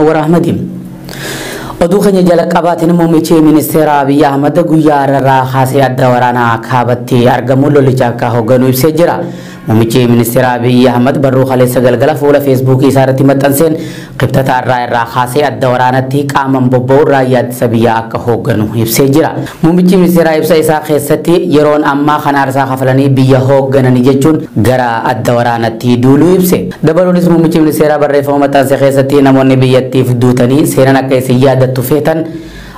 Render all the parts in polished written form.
Anwar Ahmadi. Oduu keenya jalqabaatiin muummichi ministeera Abiyyi Ahmad guyyaa har'aa kaasee adda waraanaa kaabatti argamuun lolicha akka hoogganu ibsee jira. Muummichi ministeera Abiyyi Ahmad barruu kaleessa galgala fuula feesbuukii isaa irratti maxxanseen kibxata har'aa irraa kaasee adda waraanatti qaamaan bobba'uun raayyaa ittisa biyyaa akka hoogganu ibsee jira. Muummichi ministeeraa ibsa isaa keessatti yeroon ammaa kana aarsaa kafalanii biyya hooggananii jechuun gara adda waraanatti duuluu ibse. Dabaluunis muummichi ministeeraa barreeffama maxxanse keessatti namoonni biyyattiif duutanii seenan akka isin yaadattu feetan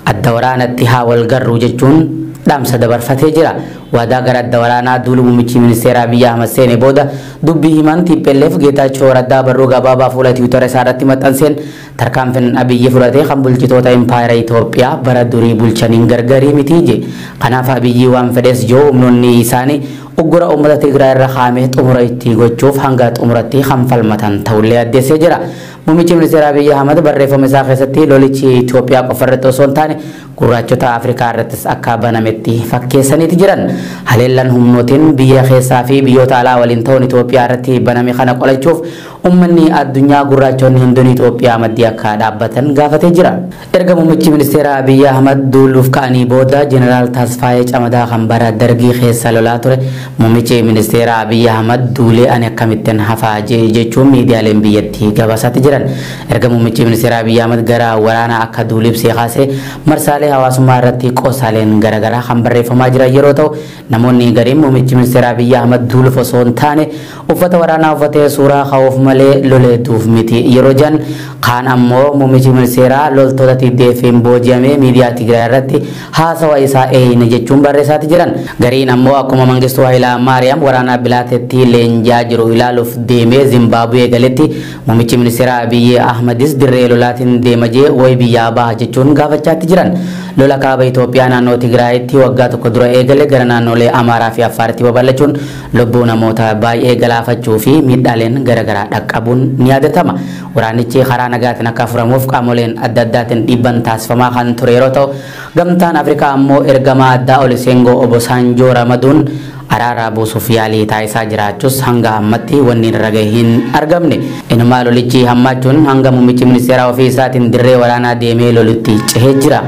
adda waraanatti haa wal garruu jechuun dhaamsa dabarfatee jira. Waadaa gara adda waraanaa duulu muummichi ministeeraa Abiyyi Ahmad seene booda dubbii himan TPLF Geetaachoo Raddaa barruu gabaabaa fuula Tiwiitara isaa irratti maxxanseen tarkaanfiin Abiyyi fudhatee kan bulchitoota impaayera Itoophiyaa bara durii bulchaniin gargarii miti je. Kanaaf Abiyyi waan fedhes joo humnoonni isaanii uggura uummata Tigraay irra kaa'ame xumura itti gochuuf hanga xumuratti kan falmatan ta'ullee addeessee jira. Muummichi ministeera Abiyyi Ahmad barreeffama isaa keessatti lolichi Itoophiyaa qofa irratti osoo hin taane gurraachota Afrikaa irrattis akka banametti fakkeessaniiti jiran. Haleellaan humnootiin biyya keessaa fi biyyoota alaa waliin ta'uun Itoophiyaa irratti baname kana qolachuuf uummanni addunyaa gurraachonni hunduun Itoophiyaa maddii akka dhaabbatan gaafatee jira. Erga muummichi ministeera Abiyyi Ahmad duuluuf ka'anii booda Jeneraal Tasfaayee Camadaa kan bara dargii keessa lolaa ture muummichi ministeera Abiyyi Ahmad duulee ani akkamittiin hafaa jechuun miidiyaaleen biyyattii gabaasaatti jiran. Erga muummichi ministeera Abiyyi Ahmad gara waraanaa akka duulu ibsee kaasee marsaalee hawaasummaa irratti qoosaaleen garaagaraa kan barreeffamaa jiran yeroo ta'u namoonni gariin muummichi ministeera Abiyyi Ahmad duuluuf osoo hin taane uffata waraanaa uffatee suuraa ka'uuf malee loleetuuf miti yeroo jedhan kaan ammoo muummichi ministeeraa loltoota TDF'n booji'amee miidiyaa Tigraay irratti haasawa isaa eeyine jechuun barreessaati jiran. Gariin ammoo akkuma Mangistuu Hayilamaariyaam waraanaa Bilaatetti leenjaa jiru ilaaluuf deemee Zimbaabuwee galetti muummichi ministeera Abiyyi Ahmadis dirree lolaatiin deema jee wayi biyyaa baha jechuun gaafachaatti jiran. Lola kaaba Itoophiyaa naannoo Tigraayitti waggaa tokko dura eegale gara naannolee Amaaraa fi Affaaritti babal'achuun lubbuu namoota baay'ee galaafachuu fi miidhaaleen garaagaraa dhaqqabuun ni yaadatama. Waraanichi karaa nagaatiin akka furamuuf qaamoleen adda addaatiin dhiibban taasifamaa kan ture yeroo ta'u gamtaan Afrikaa ammoo ergamaa addaa Oluseengoo Obosaanjoo ramaduun araaraa buusuuf yaalii taasisaa jiraachuus hanga ammatti wanni irra gahe hin argamne. Inumaa lolichi hammaachuun hanga muummichi ministeeraa ofii isaatiin dirree waraanaa deemee lolutti cehee jira.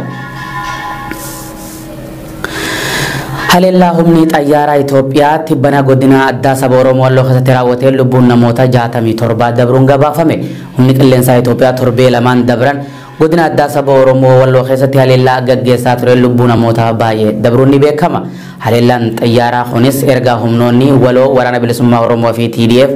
Haleellaa humni xayyaaraa Itoophiyaa tibbana godina addaa saba Oromoo Walloo keessatti raawwateen lubbuun namoota 67 dabruun gabaafame. Humni qilleensaa Itoophiyaa torbee lamaan dabran godina addaa saba Oromoo Walloo keessatti haleellaa gaggeessaa ture lubbuu namoota baay'ee dabruun ni beekama. Haleellaan xayyaaraa kunis erga humnoonni waloo waraana bilisummaa Oromoo fi TDF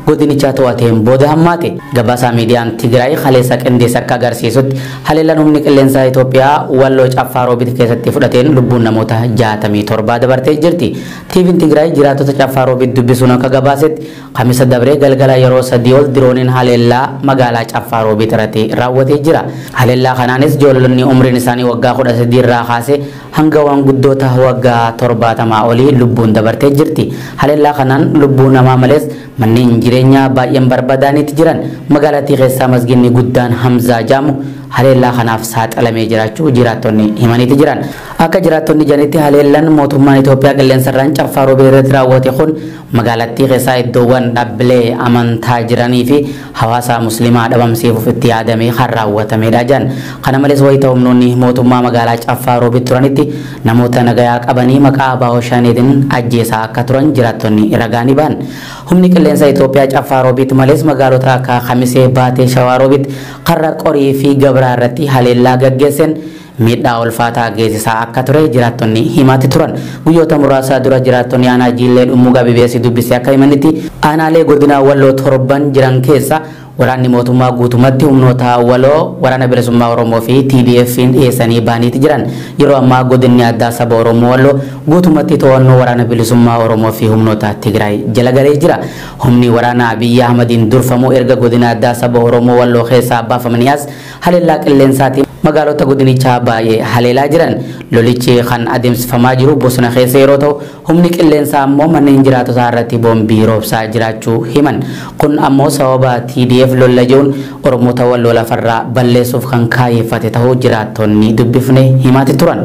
godinichaa to'ateen booda hammaate. Gabaasaa miidiyaan Tigraay kaleessa qindeessa akka agarsiisutti haleellaan humni qilleensaa Itoophiyaa Walloo Caffaa Roobit keessatti fudhateen lubbuun namoota 67 dabartee jirti. TV'n Tigraay jiraattota Caffaa Roobit dubbisuun akka gabaasetti Kamisa dabree galgala yeroo 3 ol dirooniin haleellaa magaalaa Caffaa Roobit irratti raawwatee jira. Haleellaa kanaanis ijoollonni umriin isaanii waggaa 13 irraa kaasee hanga waanguddoota waggaa 70 olii lubbuun dabartee jirti. Haleellaa kanaan lubbuu namaa malees manneen jireenyaa baay'een barbadaaniitti jiran. Magaalattii keessaa masginni guddaan Hamzaa Jaamu haleellaa kanaaf saaxilamee jiraachuu jiraattonni himaniiti jiran. Akka jiraattonni jedhanitti haleellaan mootummaan Itoophiyaa qilleensarraan Caffaa Roobee irratti raawwate kun magaalattii keessaa iddoowwan dhaabbilee amantaa jiranii fi hawaasa musliimaa dhabamsiisuuf itti yaadamee kan raawwatamedha jedhan. Kana malees wayita humnoonni mootummaa magaalaa Caffaa Roobee turanitti namoota nagayaa qabanii maqaa ABO Shaneetiin ajjeesaa akka turan jiraattonni ragaa ni bahan. Humni qilleensa Itoophiyaa Caffaa Roobiitti malees magaalota akka Kamisee, Baatee, Shawaa Roobiitti, Karra Qorii fi Gabraa irratti haleellaa gaggeessan miidhaa ulfaataa geessisaa akka ture jiraattonni himaatti turan. Guyyoota muraasa dura jiraattonni aanaa Jiillee Dhummuugaa BBS dubbisee akka himanitti aanaalee godina Walloo torban jiran keessa waraanni mootummaa guutummaatti humnoota waloo waraana bilisummaa Oromoo fi TDF'n dhiyeessanii baaniiti jiran. Yeroo ammaa godinni addaa saba Oromoo Walloo guutummaatti to'annoo waraana bilisummaa Oromoo fi humnoota Tigraay jala galee jira. Humni waraana Abiyyi Ahmadiin durfamu erga godina addaa saba Oromoo Walloo keessaa baafamanii as haleellaa qilleensaatiin magaalota godinichaa baay'ee haleelaa jiran. Lolichi kan adeemsifamaa jiru bosona keessa yeroo ta'u humni qilleensaa ammoo manneen jiraatotaa irratti boombii roobsaa jiraachuu himan. Kun ammoo sababa TDF lolla jiruun Oromoota Walloo lafarraa balleessuuf kan kaayyeffate ta'uu jiraattonni dubbifne himaati turan.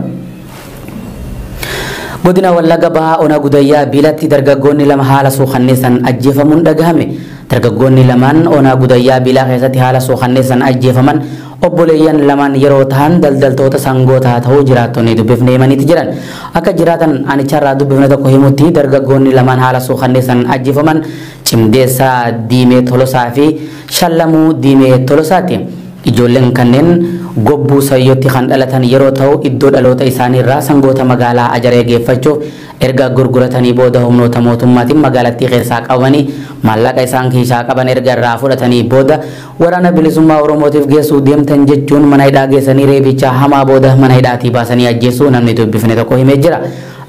Godina Wallagga Bahaa Ona Gudayyaa Biilatti dargaggoonni lama haala suukanneessan ajjeefamuun dhagahame. Dargaggoonni lamaan Ona Gudayyaa Biilaa keessatti haala suukanneessan ajjeefaman Obboleeyyan lamaan yeroo ta'an daldaltoota sangootaa ta'uu jiraattonni dubbifne himaniiti jiran. Akka jiraatan anicharraa dubbifne tokko himutti dargaggoonni lamaan haala suukanneessan ajjeefaman Cimdeessaa Diimee Tolosaa fi Shallamuu Diimee Tolosaati. Ijoolleen kanneen Gobbuu Sayyootti kan dhalatan yeroo ta'u iddoo dhaloota isaanii irraa sangoota magaalaa Ajaree geeffachuuf erga gurguratanii booda humnoota mootummaatiin magaalattii keessaa qabanii maallaqa isaan kiisaa qaban erga irraa fudhatanii booda waraana bilisummaa Oromootiif geessuu deemtan jechuun mana hidhaa geessanii reebicha hamaa booda mana hidhaatii baasanii ajjeesuu namni dubbifne tokko himee jira.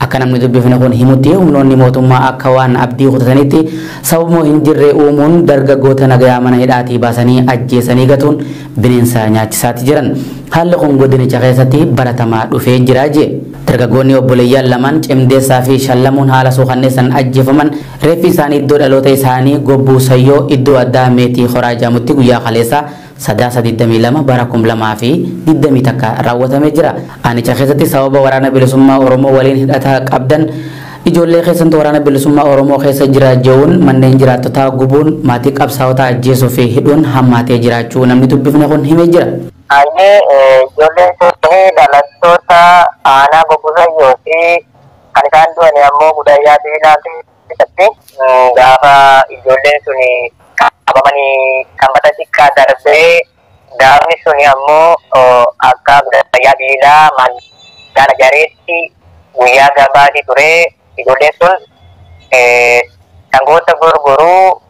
Akka namni dubbifne kun himutti humnoonni mootummaa akka waan abdii kutatanitti sababuma hin jirre uumuun dargaggoota nagayaa mana hidhaatii baasanii ajjeesanii gatuun bineensa nyaachisaati jiran. Haalli kun godinicha keessatti baratamaa dhufee jira jee. Dargaggoonni obboleeyyan lamaan Cimdeessaa fi Shallamuun haala suukanneessan ajjeefaman reeffi isaanii iddoo dhaloota isaanii Gobbuu Sayyoo iddoo addaa Meetii Horaa jedhamutti guyyaa kaleessaa Sadaasa 22 bara 2021 raawwatamee jira. Aanicha keessatti sababa waraana bilisummaa Oromoo waliin hidhata qabdan ijoollee keessantu waraana bilisummaa Oromoo keessa jira jechuun manneen jiraattotaa gubuun maatii qabsaa'otaa ajjeesuu fi hidhuun hammaatee jiraachuu namni dubbifne kun himee jira. Ayyee, ijoolleen sun dhalattoota aanaa Gobbuu Sayyoo fi kan isaan du'an ammoo Gudayyaa Biilaa keessatti gaafa ijoolleen sun qabamanii sanbata xiqqaa darbee gaafni sun ammoo akka Gudayyaa Biilaa magaalaa Jareetti guyyaa gabaati ture. Ijoolleen sun sangoota gurguruu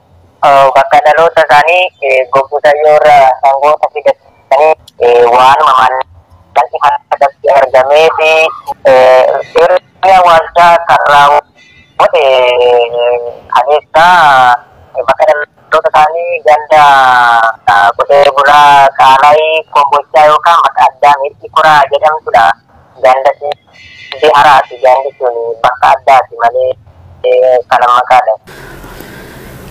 bakka dhaloota isaanii Gobbuu Sayyoo irraa sangoota fidatanii waanuma maallaqni harkatti argamee fi sirni awwaalchaa kan raawwate kaleessaa bakka dhaloota isaanii ganda qotee bulaa Qaalaayi Kombochaa yookaan bakka addaa Meexxii Koraa jedhamtudha. Ganda Haraati, gandi sun bakka addaati malee kan maqaadha.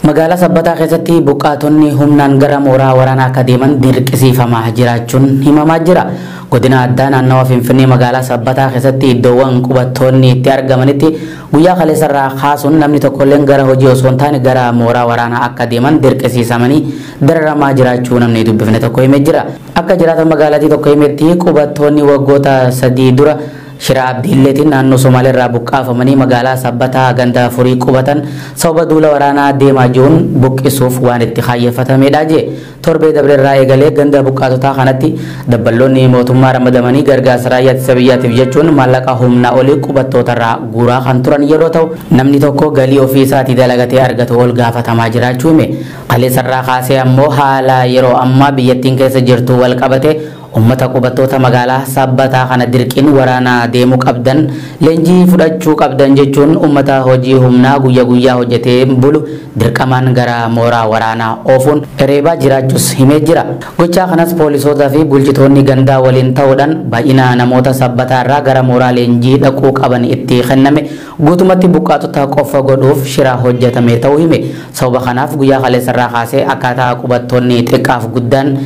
Magaalaa Sabbataa keessatti buqqaatonni humnaan gara mooraa waraanaa akka deeman dirqisiifamaa jiraachuun himamaa jira. Godina addaa naannawa Finfinnee magaalaa Sabbataa keessatti iddoowwan qubattoonni itti argamanitti guyyaa kaleessarraa kaasuun namni tokkolleen gara hojii osoo hin taane gara mooraa waraanaa akka deeman dirqisiisamanii dararamaa jiraachuu namni dubbifne tokko himee jira. Akka jiraata magaalattii tokko himetti qubattoonni waggoota 3 dura Shira Abdiilleetiin naannoo Somaaleerraa buqqaafamanii magaalaa Sabbataa ganda Furii qubatan sababa duula waraanaa deemaa jiruun buqqisuuf waan itti kaayyeffatamedha jee. Torbee dabreerraa eegalee ganda buqqaatotaa kanatti dabballoonni mootummaa ramadamanii gargaarsa raayyaa ittisa biyyaatiif jechuun maallaqa humnaa olii qubattootarraa guuraa kan turan yeroo ta'u namni tokko galii ofii isaatii dalagatee argatu ol gaafatamaa jiraachuu hime. Kaleessarraa kaasee ammoo haala yeroo ammaa biyyattiin keessa jirtu wal qabate ummata qubattoota magaalaa Sabbataa kana dirqiin waraanaa deemuu qabdan leenjii fudhachuu qabdan jechuun ummata hojii humnaa guyyaa guyyaa hojjetee bulu dirqamaan gara mooraa waraanaa oofuun reebaa jiraachuus himee jira. Gochaa kanas poolisootaa fi bulchitoonni gandaa waliin ta'uudhaan baay'ina namoota Sabbataa irraa gara mooraa leenjii dhaquu qaban itti kenname guutumatti buqqaatota qofa godhuuf shira hojjetame ta'uu hime. Sababa kanaaf guyyaa kaleessarraa kaasee akkaataa qubattoonni xiqqaaf guddaan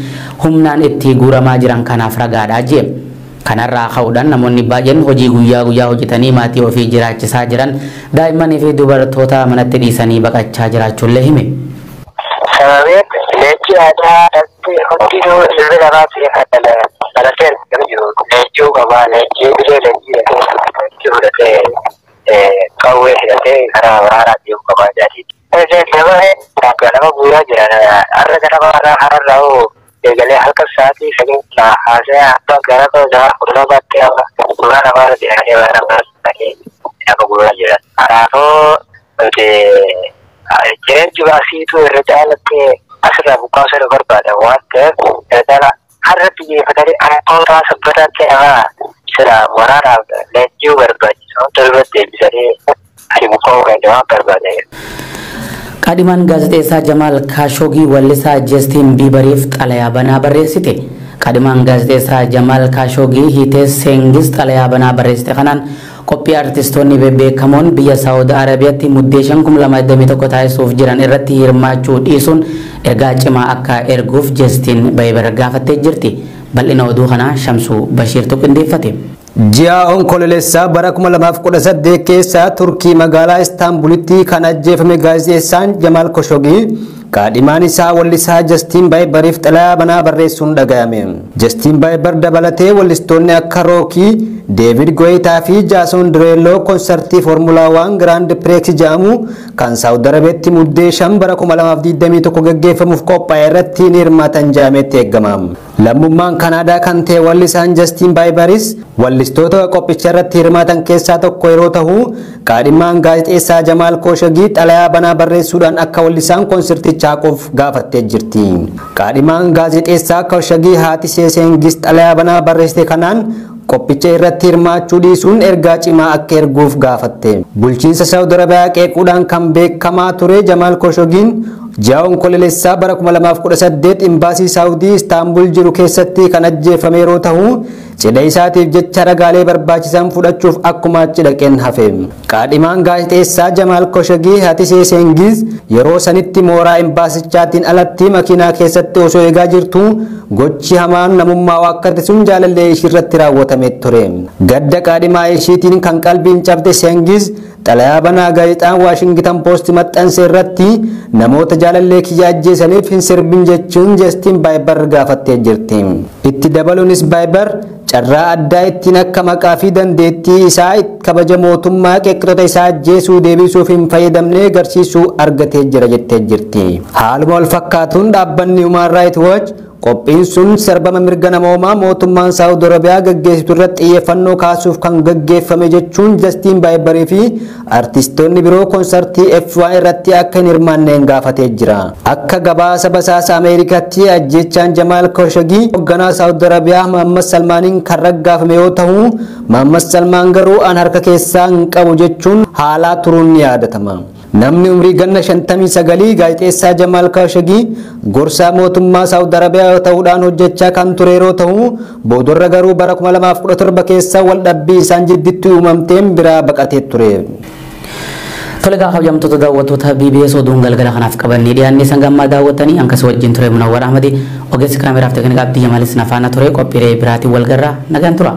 humnaan itti guuramaa jiran kanaaf ragaadha jee. Kanarraa ka'uudhaan namoonni baay'een hojii guyyaa guyyaa hojjetanii maatii ofii jiraachisaa jiran daa'immanii fi dubartoota manatti dhiisanii baqachaa jiraachuullee hime. Sababiin leenjii aadaa hundinuu ilmi namaa dhalatee argamu jiru. Leenjii qabaa, leenjii bilee, leenjii fudhatee qawwee hidhatee karaa waraanaa deemuu qabaa jedhanii. Nama guuraa jiran har'a ganama har'arraa hoo eegalee halkan sa'aatii 9 haasa'ee abbaa gara koo 12tti amma suuraa namaarra deemanii waan namaa nama guuraa jiran. Kanaafuu nuti jireenyi baasiitu irra caalatti asirraa buqqaasuu nu barbaada waan ta'eef irra caala har'a xiyyeeffatanii akkootaa Sabbataatti nama sira waraanaaf leenji'uu barbaachisu hunda duratti deebisanii ani buqqaa'uu kan waan barbaadan. Qaadhimaan gaazexeessaa Jamaal Kaashoogii wallisaa Justin Biibariif xalayaa banaa barreessite. Qaadhimaan gaazexeessaa Jamaal Kaashoogii hiitee Seengis xalayaa banaa barreessite kanaan qophii artistoonni bebbeekamoon biyya Saawud Arabiyaatti muddee 5,2021 taasisuuf jiran irratti hirmaachuu dhiisuun ergaa cimaa akka erguuf Justin Biibar gaafattee jirti. Bal'ina oduu kanaa Shamsuu Bashiirtu qindeeffate. Ji'a Onkololeessaa bara 2018 keessa Turkii magaalaa Istaanbulitti kan ajjeefame gaazexeessaan Jamaal Khashoggi Kaadhimaan isaa wallisaa Justin Bieberiif xalayaa banaa barreessuun dhagayame. Justin Bieber dabalatee wallistoonni akka Rookii, Deevid Goyetaa fi Jaason Direeloo konsartii Foormulaa 1 Grand Prix jedhamu kan Saawud Arabiyaatti Muddee 5 bara 2021 gaggeeffamuuf qophaa'e irratti ni hirmaatan jedhameetti eegama. Lammummaan Kanaadaa kan ta'e wallisaan Justin Bieberis wallistoota qophicha irratti hirmaatan keessaa tokko yeroo ta'u, kaadhimaan gaazexeessaa Jamaal Koshogii xalayaa banaa barreessuudhaan akka wallisaan konsarticha haquuf gaafattee jirti. Kaadhimaan gaazexeessaa Koshogii haati Seesengis xalayaa banaa barreessite kanaan qophicha irratti hirmaachuu dhiisuun ergaa cimaa akka erguuf gaafatte. Bulchiinsa Saawud Arabiyaa qeequudhaan kan beekamaa ture Jamaal Koshogiin ji'a Onkololeessaa bara 2018 imbaasii Saawudii Istaanbul jiru keessatti kan ajjeefame yeroo ta'u, cidha isaatiif jecha ragaalee barbaachisan fudhachuuf akkuma achi dhaqeen hafe. Qaadhimaan gaazexeessaa Jamaal Koshogii haati Seengiz yeroo sanitti mooraa imbaasichaatiin alatti makiinaa keessatti osoo eegaa jirtu gochi hamaan namummaa waakkate sun jaalallee ishiirratti raawwatamee ture. Gadda qaadhimaa ishiitiin kan qalbiin cabde Seengiz xalayaa banaa gaazexaan Waashingitan Poost maxxanse irratti namoota jaalallee kiyya ajjeesaniif hin sirbin jechuun Justin Bieber gaafattee jirti. Itti dabaluunis Bieber carraa addaa ittiin akka maqaa fi dandeettii isaa kabaja mootummaa qeeqxota isaa ajjeesuu deebisuuf hin fayyadamne agarsiisuu argatee jira jettee jirti. Haaluma wal fakkaatuun dhaabbanni Human Rights Watch qophiin sun sarbama mirga namoomaa mootummaan Saawud Arabiyaa gaggeessitu irratti xiyyeeffannoo kaasuuf kan gaggeeffame jechuun Justin Bieberii fi artistoonni biroo konsartii F1 irratti akka hin hirmaanneen gaafatee jira. Akka gabaasa basaasa Ameerikaatti ajjechaan Jamaal Khashoggi hoogganaa Saawud Arabiyaa Muhammad Salmaaniin kan raggaafame yoo ta'u, Muhammad Salmaan garuu an harka keessaa hin qabu jechuun haalaa turuun ni yaadatama. Namni umrii ganna 59 gaazexeessaa Jamaal Khashoggi gorsaa mootummaa Saawud Arabiyaa ta'uudhaan hojjechaa kan ture yeroo ta'u, boodarra garuu bara 2017 keessa wal dhabbii isaan jidduutti uumamteen biraa baqatee ture. Tole egaa kabajamtoota daawwattoota BBS, oduun galgala kanaaf qabannee dhiyaannee sangammaa daawwattanii hankas wajjin ture Munawwar Ahmadi, ogeessi kaameraaf teeknikaa Abdii Jamaalis na faana ture. Qophiilee biraatiin wal garraa, nagaan tura.